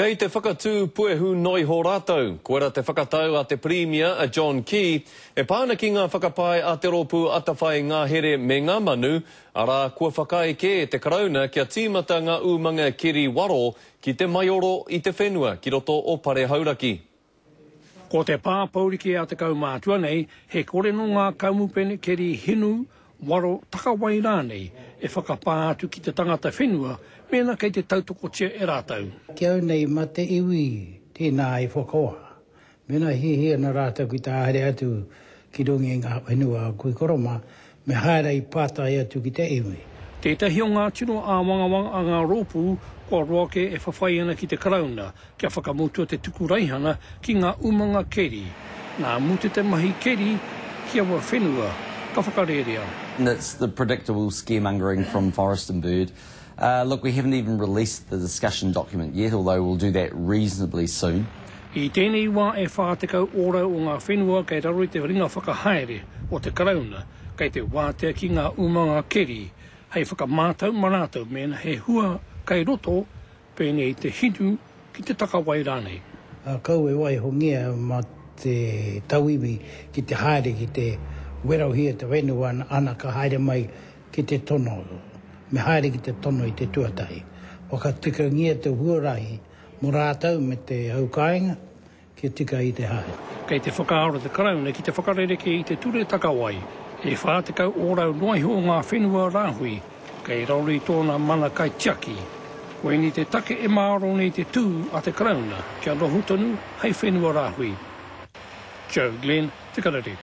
Kei te whakatū puehu noiho rātou. Koira te whakatau a te Pirimia a John Key e pā ana ki ngā whakapae a te Rōpū Atawhai Ngahere me ngā Manu, arā, kua whakaae kē te Karauna kia tīmata ngā umanga keri waro ki te maioro i te whenua ki roto o Pare Hauraki. Ko te pā pouriki a te kaumātua nei, he kore nō ngā kamupene keri hinu, waro, takawai rānei e whakapā atu ki te tangata whenua mēnā kei te tautokotia e rātou. Ki au nei, ma te iwi tēnā i whakaoha. Mēnā hiahia ana rātou ki te haere atu ki runga i ngā whenua o kui koro mā, me haere i pātai atu ki te iwi. Tētahi o ngā tino āwangawanga a ngā rōpū kua roa kē e whawhai ana ki te Karauna kia whakamutua te tuku raihana ki ngā umanga keri. Nā mutu te mahi keri ki aua whenua, ka whakarērea. And it's the predictable scaremongering from Forest and Bird. Look, we haven't even released the discussion document yet, although we'll do that reasonably soon. I tēnei wā e 40 ōrau o ngā whenua kei raro i te ringa whakahaere o te Karauna kei te wātea ki ngā umanga keri hei whakamātau mā rātou mēnā he hua kei roto Pēnei i te hinu, ki te takawai rānei. A kau e waihongia ma te tauiwi ki te haere ki te werohia te whenua ana ka haere mai ki te tono, me haere ki te tono i te tuatahi. Whakatikangia te huarahi mo ratou me te hau kainga Kia tika i te haere. Kei te whakaaro te Karauna ki te whakarerekē i te ture takawai, e 40 ōrau noa iho o ngā whenua rāhui kei raro i tōna mana kaitiaki. Koinei te take e māro nei te tū a te Karauna kia noho tonu hei whenua rāhui. Joe Glenn, Te Karere.